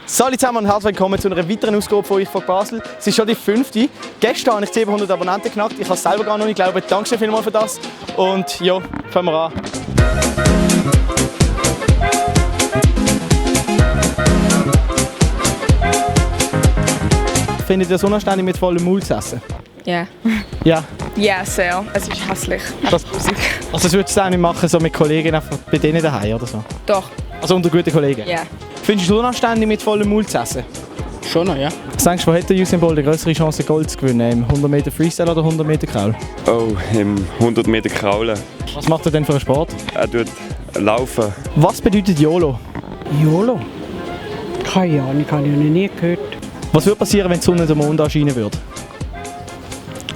Salut zusammen und herzlich willkommen zu einer weiteren Ausgabe von «Ich frage Basel». Es ist schon die 5. Gestern habe ich 700 Abonnenten geknackt. Ich kann es selber gar noch nicht glauben. Danke vielmals für das. Und ja, fangen wir an. Findet ihr es unanständig, mit vollem Mund zu essen? Ja. Ja. Ja, sehr. Es ist hässlich. Also das würdest du auch nicht machen, so mit Kollegen einfach bei denen daheim oder so? Doch. Also unter guten Kollegen? Ja. Findest du es unanständig, mit vollem Mund zu essen? Schon noch, ja. Was denkst du, wo hat der Usain Bolt eine größere Chance, Gold zu gewinnen? Im 100 Meter Freestyle oder 100 Meter Kraul? Oh, im 100 Meter Kraulen. Was macht er denn für einen Sport? Er tut laufen. Was bedeutet YOLO? YOLO? Keine Ahnung, habe ich noch nie gehört. Was würde passieren, wenn die Sonne den Mond anscheinen würde?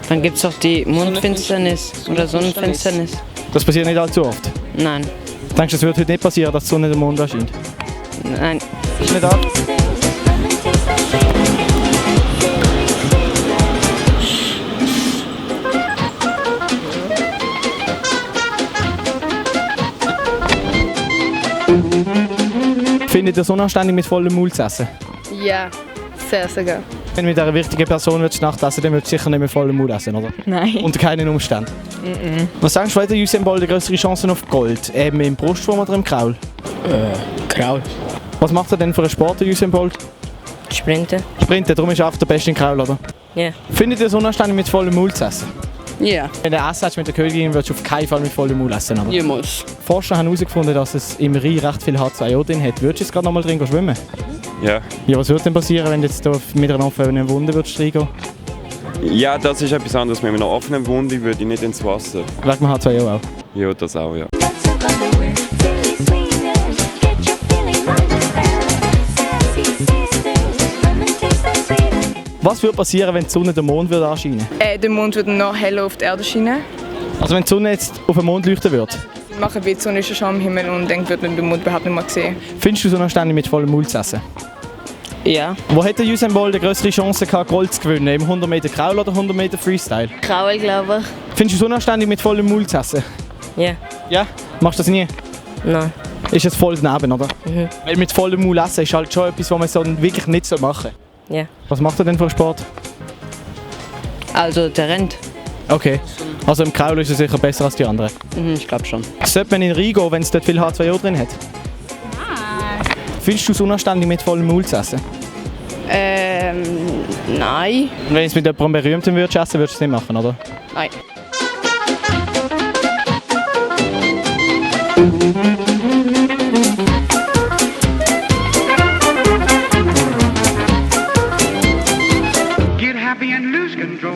Dann gibt es auch die Mondfinsternis oder Sonnenfinsternis. Das passiert nicht allzu oft. Nein, Denkst du, es wird heute nicht passieren, dass die Sonne den Mond anscheint? nein. Ist nicht ab. Findet ihr es unanständig, mit vollem Mund zu essen? Ja, sehr sogar. Wenn du mit einer wichtigen Person Nacht essen, dann würdest du sicher nicht mit vollem Mund essen, oder? Nein. Unter keinen Umständen. Was sagst du, hat der Usain Bolt eine größere Chancen auf Gold? Eben im Brustschwimmen oder im Kraul? Kraul. Was macht er denn für einen Sport, der Usain Bolt? Sprinten? Sprinten, darum ist er auch der Beste im Kraul, oder? Ja. Findet ihr es unanständig, mit vollem Mund zu essen? Ja. Wenn du Essen hast mit der Königin, würdest du auf keinen Fall mit vollem Mund essen, oder? Jemals. Forscher haben herausgefunden, dass es im Rhein recht viel H2O drin hat. Würdest du jetzt gerade noch mal drin schwimmen? Ja. Ja, was würde denn passieren, wenn du jetzt hier mit einer offenen Wunde würdest reingehen? Ja, das ist etwas anderes. Mit einer offenen Wunde würde ich nicht ins Wasser. Wegen dem H2O auch. Ja, das auch, ja. Was würde passieren, wenn die Sonne den Mond würde anscheinen? Der Mond würde noch heller auf die Erde scheinen. Also wenn die Sonne jetzt auf den Mond leuchten würde? Machen wie die Sonne ist schon am Himmel und dann wird man den Mond überhaupt nicht mehr sehen. Findest du es unanständig, mit vollem Mund zu essen? Ja. Wo hätte Usain Bolt eine größere Chance gehabt, Gold zu gewinnen? Im 100 Meter Kraul oder 100 Meter Freestyle? Kraul, glaube Findest du es unanständig, mit vollem Mund zu essen? ich. Ja. Ja? Machst du das nie? Nein. Ist jetzt voll daneben, oder? Weil mit vollem Mund essen ist halt schon etwas, was man so wirklich nicht machen soll. Ja. Was macht er denn für einen Sport? Also der rennt. Okay. Also im Kraul ist er sicher besser als die anderen. Ich glaube schon. Sollte man in den Rhein gehen, wenn es dort viel H2O drin hat? Nein. Findest du es unanständig, mit vollem Mund zu essen? Nein. Und wenn du es mit jemandem Berühmtem würdest essen, würdest du es nicht machen, oder? Nein. Get happy and lose control.